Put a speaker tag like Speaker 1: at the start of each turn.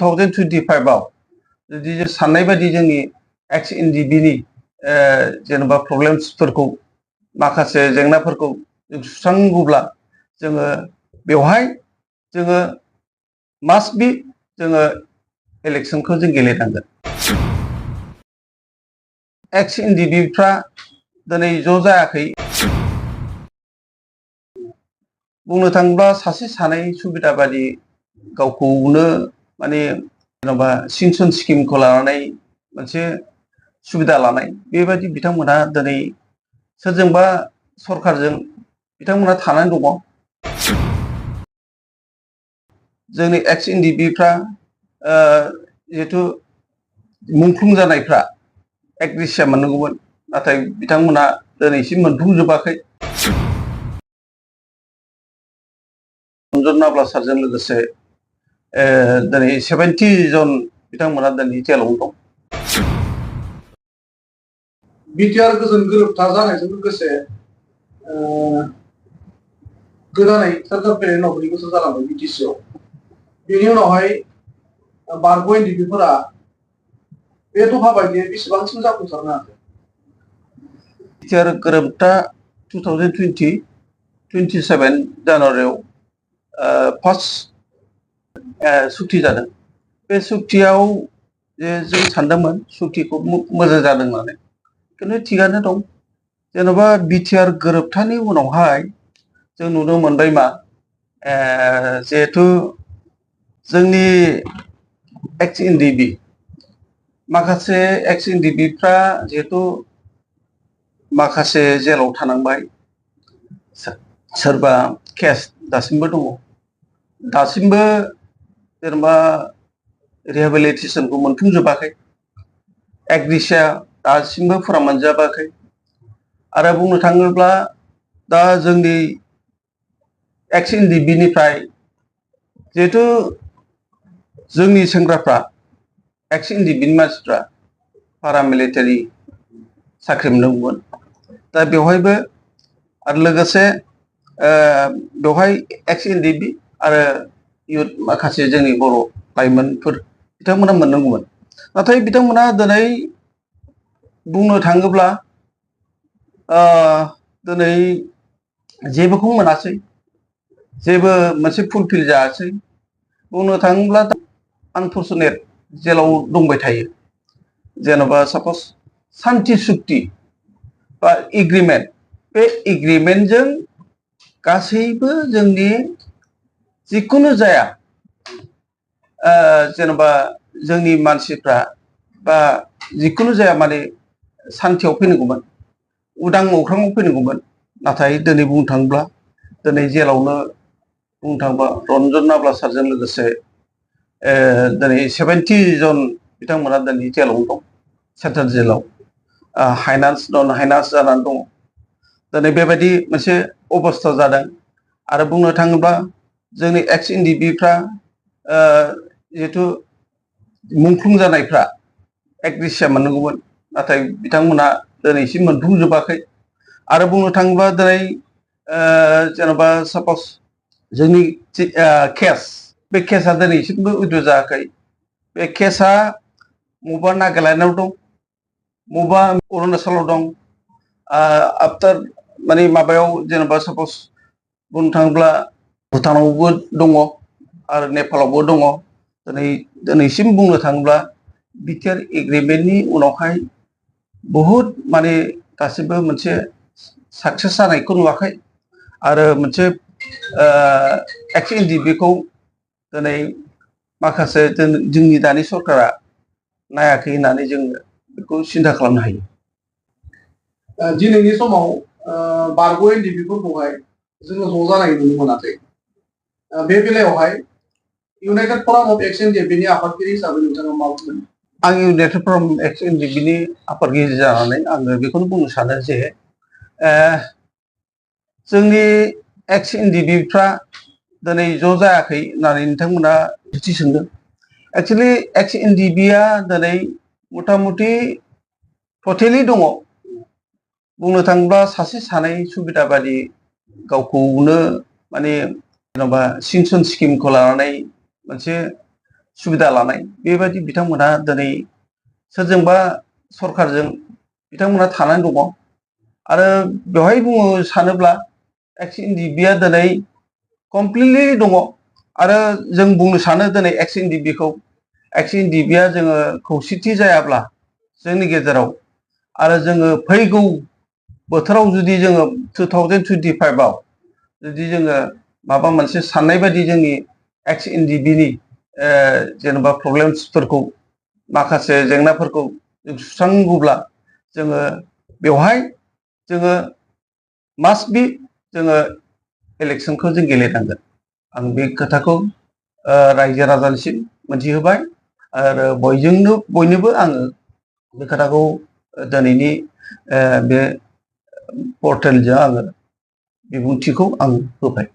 Speaker 1: 2025 आव जुदि जों साननाय बायदि जोंनि एक्स एनडिबि नि जेनेबा प्रब्लेम्सफोरखौ माखासे जेंनाफोरखौ जों सुस्रांगौब्ला जोङो बेवहाय जोङो मास्ट बि जोङो इलेक्सनखौ जों गेलेनांगोन। एक्स एनडिबिफ्रा दिनै ज' जायाखै। बुंनो थाङोब्ला सासे सानै सुबिदा बादि गावखौनो माने जेन'बा सिनसन स्किमखौ लानानै मोनसे सुबिदा लानाय बेबायदि बिथांमोनहा दिनै सोरजोंबा सरखारजों बिथांमोनहा थानानै दङ। जोंनि एक्स एनडिबिफ्रा जिहेथु मुंख्लं जानायफ्रा एग्रिसिया मोननांगौमोन, नाथाय बिथांमोना दिनैसिम मोनफुंजोबाखै। रन्जन नाब्ला सारजों लोगोसे दिनै 70 जन बिथांमोना दिनै जेलाव दं।
Speaker 2: बिटिआर गोजोन गोरोबथा जानायजों लोगोसे गोदानै सोरखार फैनायनि उनाव 2 बोसोर जालांबाय बिटिसिआव। बेनि उनावहाय बारग' एनडिबिफोरा बे दफा बायदियै बेसेबांसिम जाफुंसारनो हाखो?
Speaker 1: बिटिआर गोरोबथा 2027 जानुवारियाव फार्स्ट सुक्ति जादों। बे सुक्तियाव जे जों सानदोंमोन सुक्तिखौ मोजां जादों होननानै, खिन्थु थिगानो दं। जेन'बा बिटिआर गोरोबथानि उनावहाय जों नुनो मोनबाय मा जिहेथु जोंनि एक्स एनडिबि माखासे एक्स एनडिबिफ्रा जिहेतु माखासे जेलाव थानांबाय, सोरबा केस दासिमबो दङ, दासिमबो जेनेबा रिहेबिलिटेसनखौ मोनफुंजोबाखै, एग्रिसिया दासिमबो फोरान मोनजाबाखै। आरो बुंनो थाङोब्ला दा जोंनि एक्स एनडिबिनिफ्राय जिहेतु जोंनि सेंग्राफ्रा एक्स एनडिबिनि मानसिफ्रा पारामिलिटारि साख्रि मोनदोंमोन। दा बेवहायबो आरो लोगोसे बेवहाय एक्स एनडिबि आरो इयुथ माखासे जोंनि बर' लाइमोनफोर बिथांमोना मोननांगौमोन, नाथाय बिथांमोना दिनै बुंनो थाङोब्ला दिनै जेबोखौ मोनासै, जेबो मोनसे फुलफिल जायासै। बुंनो थाङोब्ला आनफर्चुनेट जेलाव दंबाय थायो। जेन'बा सापस सान्ति सुक्ति बा एग्रिमेन्ट, बे एग्रिमेन्टजों गासैबो जोंनि जिखुनु जाया जेन'बा जोंनि मानसिफ्रा बा जिखुनु जाया माने सान्थियाव फैनांगौमोन, उदां अख्राङाव फैनांगौमोन। नाथाय दिनै बुंनो थाङोब्ला दिनै जेलावनो बुंनो थाङोबा रन्जन नाब्ला सारजों लोगोसे दिनै 70 जन बिथांमोना दिनै जेलावनो दं, सेन्ट्रेल जेलाव। हाइनान्स नन हाइनान्स जानानै दङ। दिनै बेबायदि मोनसे अबस्था जादों। आरो बुंनो थाङोब्ला जोंनि एक्स एनडिबिफ्रा जिहेतु मुंख्लं जानायफ्रा एग्रिसिया मोननांगौमोन, नाथाय बिथांमोना दिनैसिम मोनफुंजोबाखै। आरो बुंनो थाङोब्ला दिनै जेन'बा सापस जोंनि केस, बे केसा दिनैसिमबो उइद्र' जायाखै। बे केसा मबा नागालेण्डआव दं, मबा अरुणाचलाव दं, आफ्टार माने माबायाव जेनेबा सापस बुंनो थाङोब्ला भुटानावबो दङ आरो नेपालावबो दङ। दिनैसिम बुंनो थाङोब्ला बिटिआर एग्रिमेन्टनि उनावहाय बहुद माने गासिबो मोनसे साक्सेस जानायखौ नुवाखै। आरो मोनसे एक्स एनडिबिखौ दिनै माखासे जोंनि दानि सरकारा नायाखै होननानै जोङो बेखौ सिन्था खालामनो हायो।
Speaker 2: दिनैनि समाव बारग' एनडिबिफोरखौहाय जोङो ज' जानाय नुनो मोनाखै। बे बेलायावहाय इउनाइटेड फराम अफ एक्स एनडिएफबिनि आफादगिरि हिसाबै नोंथाङा मा बुंगोन?
Speaker 1: आं इउनाइटेड फराम एक्स एनडिएफबिनि आफादगिरि जानानै आङो बेखौनो बुंनो सानो जे जोंनि एक्स एनडिएफबिफ्रा दिनै ज' जायाखै होननानै नोंथांमोना सोंथि सोंदों। एक्सुवेलि एक्स एनडिएफबिआ दिनै मथा मथि टटेलि दङ। बुंनो थाङोब्ला सासे सानै सुबिदा बादि गावखौनो माने जेन'बा सिनसन स्किमखौ लानानै मोनसे सुबिदा लानाय बेबायदि बिथांमोनहा दिनै सोरजोंबा सरखारजों बिथांमोनहा थानानै दङ आरो बेवहाय बुंनो सानोब्ला एक्स एनडिएफबिआ दिनै कमप्लिटलि दङ आरो जों बुंनो सानो दिनै एक्स एनडिएफबिआ जोङो खौसेथि जायाब्ला जोंनि गेजेराव आरो जोङो फैगौ बोथोराव जुदि जोङो 2025आव जुदि जोङो माबा मोनसे साननाय बायदि जोंनि एक्स एनडिएफबिनि जेनेबा प्रब्लेम्सफोरखौ माखासे जेंनाफोरखौ जों सुस्रांगौब्ला जोङो बेवहाय जोङो मास्ट बि जोङो इलेक्सनखौ जों गेलेनांगोन आं बे खोथाखौ रायजो राजानिसिम मोनथिहोबाय आरो बयनोबो आङो बे खोथाखौ दिनैनि बे पर्टेलजों आङो बिबुंथिखौ आं होबाय।